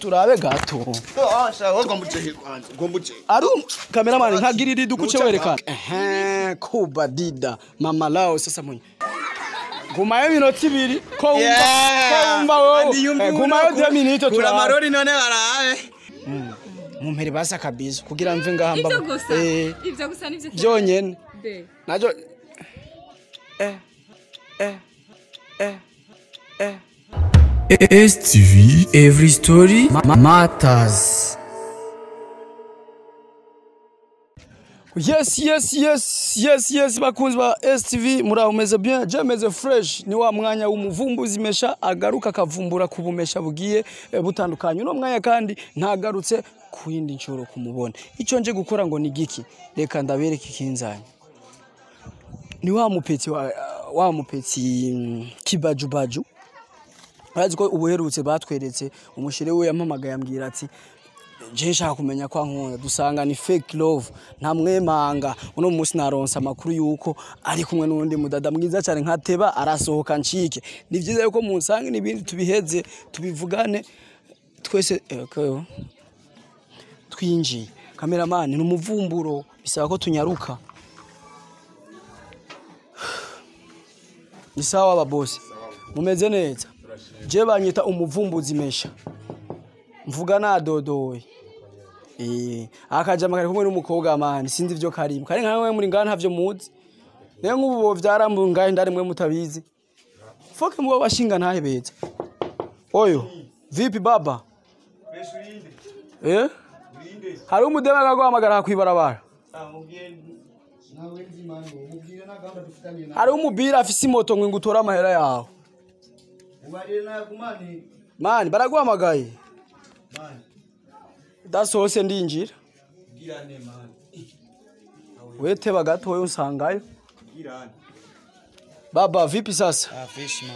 Turabe gato. Ari cameraman nkagirira idukuce werekana. Ehe, Kuba Dida mama lao sasa mwenye. Gumayo minota ibiri ko wumva wowe. Gumayo 2 minutes kura marori none barabe. Mumpere basa kabisa kugira mve ngaha mba. Ivyo gusa nivyo byonyene. Najo STV Every Story Matters. Yes yes yes yes yes bakunzi ba STV muraho meze bien, je meze fresh. Ni wa mwanya w'umuvumbuzi mesha agaruka akavumbura kubumesha bugiye butandukanye. Uno mwanya kandi ntagarutse kuyindi nshuro kumubona. Ico nje gukora ngo ni giki? Reka ndabereke ikinzanye. Ni wa mupetsi wa mupetsi kibajubaju. Urazi ko ubuherutse batweretse umushire we yampamagaye ambwira ati je nshaka kumenya kwa nkunda dusanga ni fake love nta mwemanga. Uno munsi naronsa amakuru yuko ari kumwe n'undi mudada mwiza cyane nkateba arasohoka ncike. Ni byiza yuko munsange n'ibindi tubiheze tubivugane twese. Twinjiye cameraman ni umuvumburo bisaba ko tunyaruka. Ni sawa aba boss mumeze neza. Je banyita umuvumbuzi mesha mvuga nadodoye. Akajama kari kumwe n'umukobwa mani sinzi ivyo karimo kari nkawe muri ngana ntavyo muzi. Nayo nk'ubu bo vyarambu ngahe ndari mwe mutabizi. Foke mubo bashinga ntahebeza. Oyo vipi baba? Hari umudema akaguhamagara kwibarabara. Hari umubira afise imoto ngo ngutora amahera yawe. Mani baraguhamagaye. Dasohose ndinjira. Wete gatoyo usangayo. Baba vipi sasa?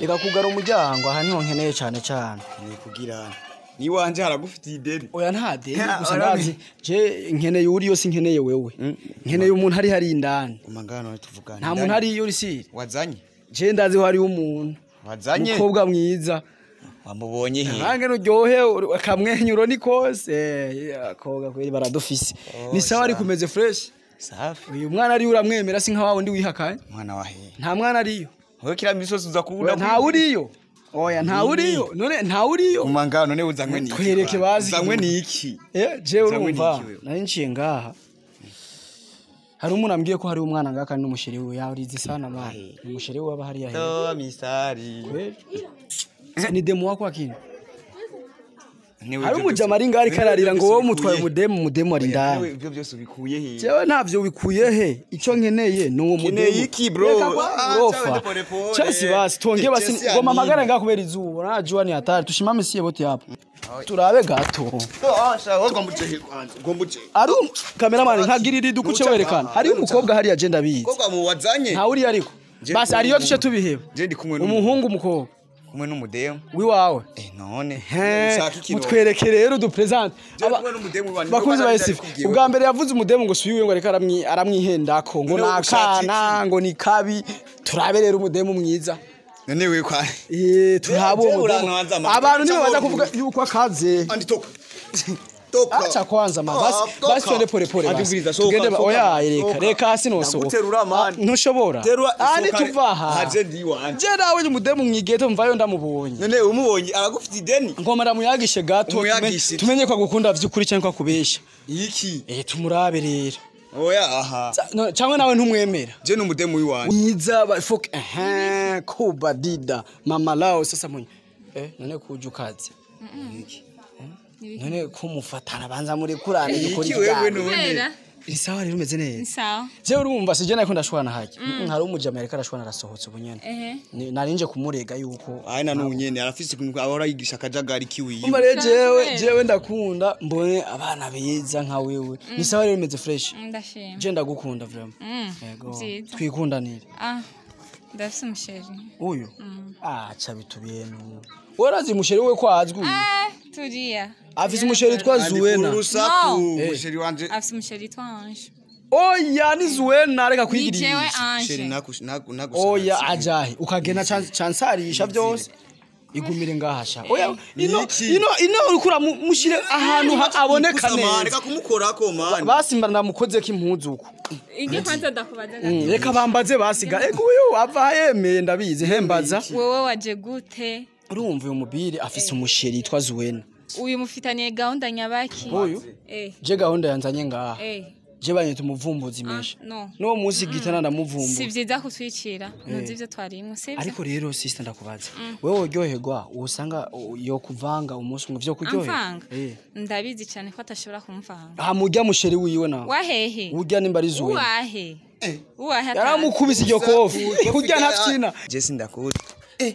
Reka kugara umuryango aha niho nkeneye cyane cyane. Ni kugirana. Ni wanje haragufitiye ideni. Oya nta deni gusa ndazi. Je nkeneye uri yose nkeneye wewe. Nkeneye umuntu ari hari indani. Umangano tuvugana. Nta muntu ari yo risiri. Wazanye? Je ndazi hari umuntu. Wazanye? Umukobwa mwiza. Wamubonye he? Nange nuryohe akamwenyuro ni kose. Akoga kweri baradufise. Ni sawa ari kumeze fresh. Safi. Uyu mwana ari uramwemera si nka wawe ndi wihakanye. Mwana wa he? Nta mwana ariyo. Wewe kila misozi uza kubura. Nta uriyo. Oya nta uriyo. None nta uriyo. Umangano none uzanywe niki? Twereke bazi. Uzanywe niki? Je urumva. Nari nciye ngaha. Hari umuntu ambwiye ko hari umwana ngaka kandi n'umushiri we yarizi sana mwana. Umushiri we aba hariya he. To misari. Ni demu wako akini. Hari umujama ari ngari kararira ngo wowe mutwaye umudemu umudemu ari ndani. Ibyo byose ubikuye he? Jewe ntavyo bikuye he. Ico nkeneye ni uwo mudemu. Nkeneye iki bro? Chasi basi tuongee basi ngoma magara ngaha kubera izuba. Najua ni hatari tushimame siye bote hapa. Turabe gato. Ari cameraman nkagirira idukuce werekana. Hari umukobwa hari agenda bizi. Umukobwa muwazanye? Nta uri ariko. Basi ariyo tuce tubiheba. Je ndi kumwe umuhungu umukobwa. Kumwe n'umudemu wiwawe. None ushaka iki? Mutwereke rero du present. Bakunzi ba SF. Ubwa mbere yavuze umudemu ngo suyiwe ngo reka aramwihendako ngo nakana ngo ni kabi. Turabe rero umudemu mwiza. None we kwa turabo umudemu. Abantu nibo baza kuvuga yuko akaze. Andi toka. Toka. Acha kwanza ma basi basi twende pole pole. Tugende oya reka reka hasi nosohoka. Ntushobora. Ani tuva aha. Haje ndiwanje. Je nawe umudemu mwigeto mvayo ndamubonye. None umubonye aragufite ideni. Ngoma ndamuyagishe gato tumenye ko agukunda vy'ukuri cyangwa ko akubesha. Iki? Tumurabe rero. Oya aha. Cyangwa nawe ntumwemera. Je n'umudemu wiwanje. Mwiza ba fok Kuba Dida mama lao sasa mwenye. None kujukaze. Iki? None kumufatana banza muri kurana igikora wewe none. Ni sawa rero umeze neza. Ni sawa. Je urumva sije nako ndashwana haki. Hari umujama yareka arashwana arasohotse ubunyene. Narinje kumurega yuko ai na nunyene arafise kuntu ahora yigisha akajagari kiwiye. Umva rero jewe ndakunda mbone abana beza nka wewe. Ni sawa rero umeze fresh. Ndashima. Je ndagukunda vraiment. Yego. Twikundanire. Ndafise umusheri. Uyu? Acha bitubiyenu. Warazi umusheri we ko azwi? Tulia. Afise umusheri twa Zuena. Urusaku umusheri wanje. Afise umusheri twa Ange. Oya ni Zuena reka kwigirira. Ni jewe Ange. Sheri naku naku. Oya ajahe ukagena chansarisha byose. Igumire ngahasha. Oya ino ino ino urikura mushire ahantu aboneka neza. Reka kumukorako man. Basi ndamukoze ko impuzu uko. Inge kwanza ndakubaza. Reka bambaze basiga. Ego uyu ava yemeye ndabizi hembaza. Wewe waje gute? Urumva uyu mubiri afise umusheri yitwa Zuwena. Uyu mufitaniye gahunda nyabaki? Uyu? Je gahunda yanzanye ngaha. Je banyita umuvumbuzi mesha. No munsi gitana ndamuvumbu. Si vyiza kutwicira. Ntuzi ivyo twarimwe sivyo? Ariko rero sister ndakubaza. Wewe uryoherwa usanga yo kuvanga umunsi ngo vyo kuryohera. Ndabizi cyane ko atashobora kumvanga. Ah mujya musheri wiwe nawe. Wahehe. Ujya nimba ari Zuwena. Wahe. Uwahe. Yaramukubise iryo kofi. Kurya ntafyina. Je sindakuzi.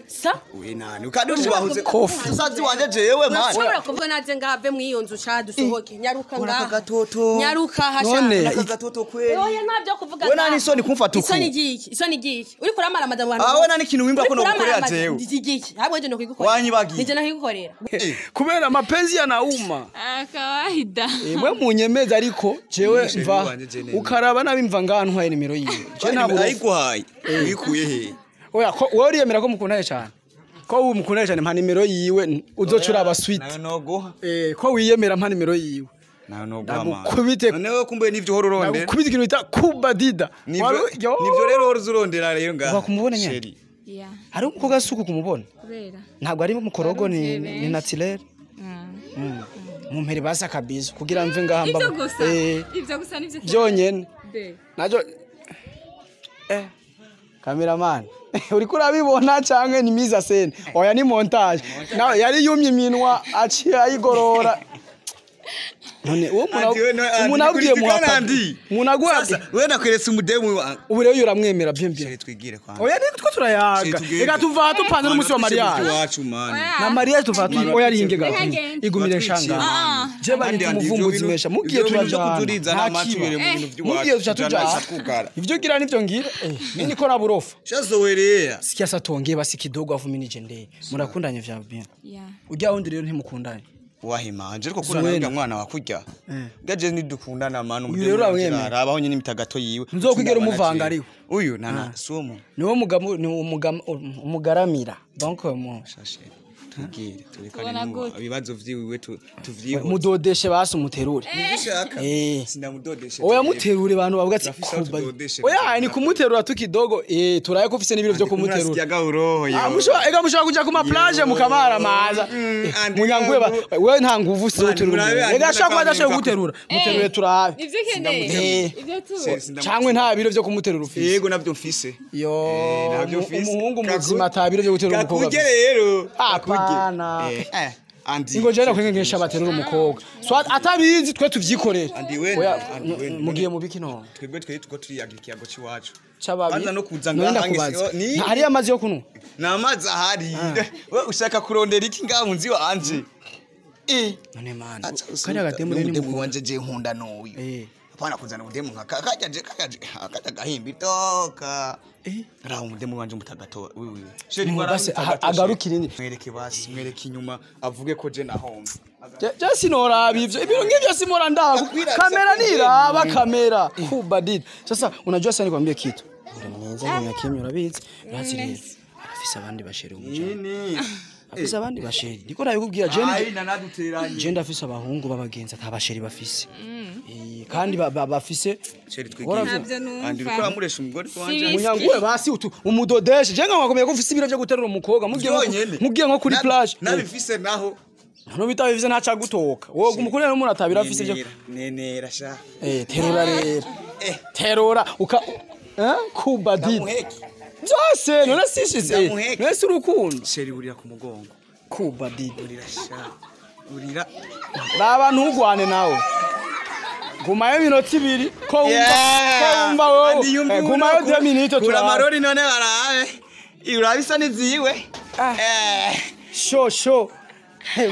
Sa? We nani ukandi bahuze kofi. Usazi wanje jewe man. Urashobora kuvuga naze ngave mu iyo nzu sha dusohoke. Nyaruka ngaha. Gatoto. Nyaruka hasha. None gatoto kweli. Oya ntabyo kuvuga. We nani isoni kumfata uku. Isoni giki? Isoni giki? Uri kuramara madamu wanjye. Ah we nani kintu wimba ko no gukorera jewe. Giki? Habwo nje no kwigukorera. Wanyibagiye. Nije no kwigukorera. Kubera mapenzi yanauma. Kawaida. Mwe munyemeza ariko jewe mva ukaraba nabimva ngaha ntwaye nimero yiwe. Je ntabwo ayiguhaye. Wikuye he? Oya ko wewe uriyemera ko mukundaye cyane. Ko ubu mukundaye cyane mpa nimero yiwe uzocura aba sweet. Nayo noguha. Ko wiyemera mpa nimero yiwe. Nayo noguha man. Ndagukubite. None wewe kumbuye nivyo horo urondera. Ndagukubite ikintu bita kubadida. Nivyo rero horo urondera rero ngaha. Uba kumubona nyene. Yeah. Hari umukobwa suku kumubona. Kubera. Ntabwo ari mukorogo ni naturel. Mumpere basa kabisa kugira mve ngaha mba. Ivyo gusa. Ivyo gusa nivyo. Byonyene. Najo Cameraman uriko urabibona canke ni mise en scène? Oya ni montage. Nawe yari yumye iminwa aciye ayigorora. None uwo umuntu abwiye muhaka. Umuntu agwa wewe nakweretse umudemu ubu rero uramwemera bien bien. Twigire kwa. Oya ni two turayaga. Reka tuva tupanze n'umunsi wa mariage. Na mariage tuva oya ari inge gato. Igumire shanga. Je bari umuvumbuzi mesha mugiye turajana. Mugiye tuja. Ivyo gira nivyo ngira. Mimi niko na burofa. Shazowerea. Sikia satongeye basi kidogo afu mimi nije. Murakundanye vya bien. Ujya wundi rero ntimukundanye. Wahimanje ariko kurana n'urya mwana wakurya. Gaje nidukundana manu umudemu arabaho nyine imitagato yiwe. Nzokwigera umuvanga ariwe. Uyu nana sumo. Niwo mugabo ni umugaramira. Donc mu shashe tugire turekane ibibazo vyiwe tuvyiho. Mudodeshe basi umuterure. Nibishaka. Sinamudodeshe. Oya muterure bantu bavuga ati oya ni kumuterura tukidogo turaye ko ufise n'ibiro byo kumuterura. Ah musho ega musho kuja kuma plage mukamara maza. Munyanguye wewe nta nguvu ufise guterura. Ega ashaka kuba adashoboye guterura. Muterure turabe. Ivyo keneye. Ivyo tu. Cangwe nta biro byo kumuterura ufise. Yego navyo mfise. Yo umuhungu muzima ata biro byo guterura umukobwa. Kakuje rero. Apana. Andi. Ingo jana kwengengesha baterura umukobwa. So atabizi twe tuvyikorera. Andi we. Mugiye mubiki no. Twebwe twe tuko turiyaga ikiyago ciwacu. Chababi. Banza no kuza ngaha ni. Hari amazi yo kunywa. Na amazi ahari. We ushaka kurondera iki ngaha munzi wanje? None man. Kanya gatemu ni mudemu wanje je nkunda n'uyu. Apana kuzana mudemu nka kakaje kakaje kakaje gahimbi toka. Raho mudemu wanje mutagato wiwi. Sheri basi agarukire ni. Mwereke basi mwereke inyuma avuge ko je nahomba. Je sinoraba ivyo ibiro ngivyo simora ndaba kamera niraba kamera kubadid. Sasa unajua sasa nikwambie kitu. Uri mwiza ni kimwe urabizi. Urazi rero. Arafise abandi basheri umujana. Afise abandi basheri. Niko nabikubwira Jenny. Ai nanaduteranye. Je ndafise abahungu babagenza atabasheri bafise. Kandi bafise sheri twigire. Andi uriko uramuresha umugore wanje. Munyanguwe basi umudodeshe. Je ngakomeye ko ufise ibiro byo guterura umukobwa mugiye nko kuri plage. Nabifise naho. No bitabifise ntaca gutoka. Wowe umukunera n'umuntu atabira afise byo. Nenera sha. Terura rero. Terura uka kubadid. Byose none sishize. None si urukundo. Sheri burira ku mugongo. Kubadid. Burira sha. Burira. Baba ntugwane nawe. Gumayo minota ibiri ko wumva wowe. Gumayo 2 minutes turaba. Amarori none barabe. Urabisa niziwe. Sho sho.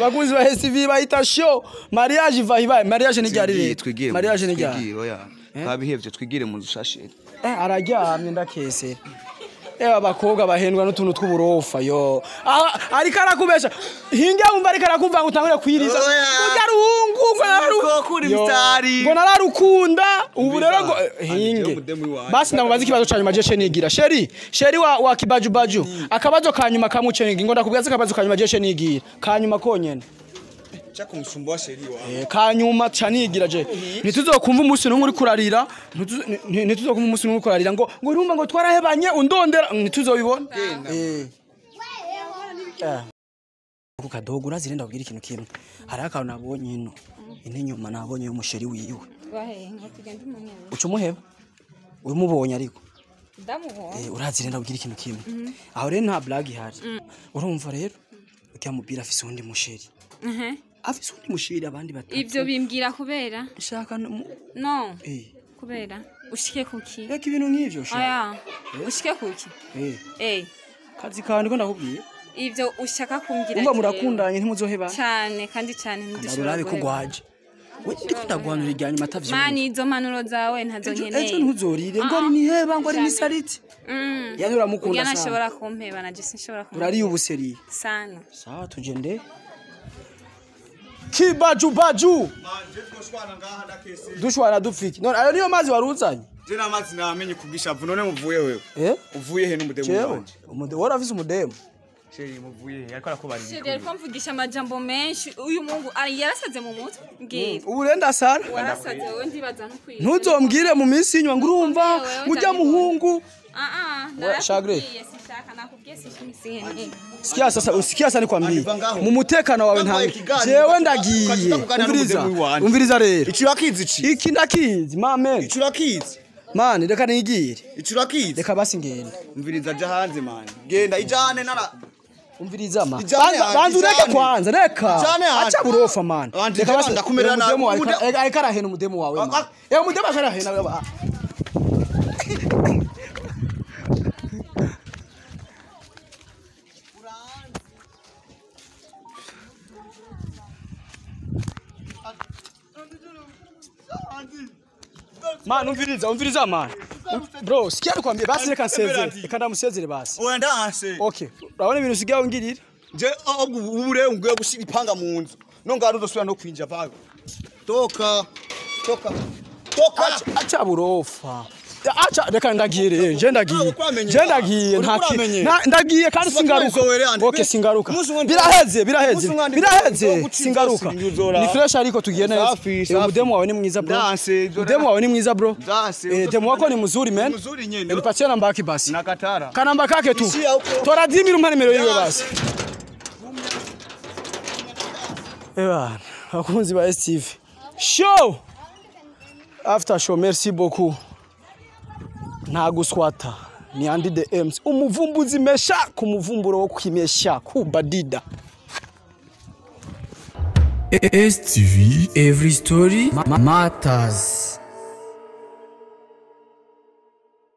Bakunzi ba STV bayita show. Mariage va ibaye. Mariage ni ryari rero? Mariage ni ryari? Oya. Twabihevye twigire mu nzu shashe. Araryamye ndakesera. Abakobwa bahendwa n'utuntu tw'uburofa yo. Ariko arakubesha. Hinga wumva ariko arakumva ngo utangure kwiriza. Ugarungu. Ngo Kuri mstari. Ngo nararukunda ubu rero ngo Hinge. hinge. Basi ndamubaza ikibazo ca nyuma jeshe nigira. Sheri, sheri wa kibaju baju. Akabazo ka nyuma kamucenga ngo ndakubwiza akabazo ka nyuma jeshe nigira. Ka nyuma konyene. Cha kumsumbua sheri wa. Kanyuma canigira je ntituzokumva umunsi n'umwe uri kurarira ntituzokumva umunsi n'umwe uri kurarira ngo urumva ngo twarahebanye undondera ntituzobibona. Ku kadogo urazi renda kubwira ikintu kimwe hari akantu nabonye ino inyuma nabonye y'umusheri wiwe Wahe, ngo tugende umumwebe. uca umuheba umubonye ariko Ndamubonye. Urazi renda kubwira ikintu kimwe aho rero nta blague ihari urumva rero ujya mubwira afise uwundi musheri afise uwundi musheri abandi batatu Ivyo bimbwira kubera? shaka No. Kubera ushike kuki? Reka ibintu nk'ivyo shaka. Oya. Ushike kuki? Kazi kawe ndiko ndakubwiye. Ivyo ushaka kumbwira. Umva murakundanye ntimuzoheba. Cyane kandi cyane ntidushobora. Urabe kugwaje. We ndiko ndaguhanura irya nyuma atavyumva. Mani izo mpanuro zawe ntazo nkeneye. Ejo ntuzorire ngo ari niheba ngo ari nisaliti. Yani uramukunda sana. Sana. Nashobora kumpeba na je sinshobora kumpeba. Urari ubuseri. Sana. Sawa tugende. Kibaju baju. Dushwana dupfiki. None ayo niyo mazi waruzanye. Je namazi namenye kubwisha none muvuye wewe. Uvuye he n'umudemu wanje? Umudemu warafise umudemu. Sheri muvuye he ariko arakubarira. Sheri ariko mvugisha amajambo menshi uyu mungu yarasaze mu mutwe mbwira. Ubu renda sara. Warasaze wowe ndibaza ntukwiye. Ntuzombwire mu minsi inyuma ngo urumva ujya muhungu. Shagre. Sinshaka nakubwiye sinshaka. Sikia sasa usikia sasa nikwambie. Mu mutekano wawe ntange. Jewe ndagiye. Umviriza. Umviriza rero. Ichi urakizi ichi. Iki ndakizi mame. Ichi urakizi. Mani reka nigire. Ichi urakizi. Reka basi ngende. Umviriza ja hanze mani. Genda ijane nara. Umviriza ma. Banza ureke kwanza reka. Acha burofa man. Reka basi ndakumera na umudemu ariko arahena umudemu wawe man. Umudemu arahena. Man umviriza man. Bro, sikia nikwambie basi reka nsezere. Reka ndamusezere basi. Oya ndanse. Okay. Urabona ibintu usigaye ungirira? Je ubure ungiye gushira ipanga mu nzu. No ngaro uzosubira no kwinjira vayo. Toka. Toka. Toka. Acha burofa. Acha reka ndagiye je ndagiye. Je ndagiye ndagiye kandi singaruka. Okay singaruka. Biraheze biraheze. Biraheze singaruka. Ni fresh ariko tugiye neza. Umudemu wawe ni mwiza bro. Umudemu wawe ni mwiza bro. Demu wako ni mzuri man. Nipatie namba yake basi. Nakatara. Kanamba kake tu. Tora 10000 umpa nimero yiwe basi. Ewa, abakunzi ba STV. Show. After show merci beaucoup. Nta guswata ni Andy the M's umuvumbuzi mesha ku muvumburo wo kwimesha kubadida. STV Every Story Matters.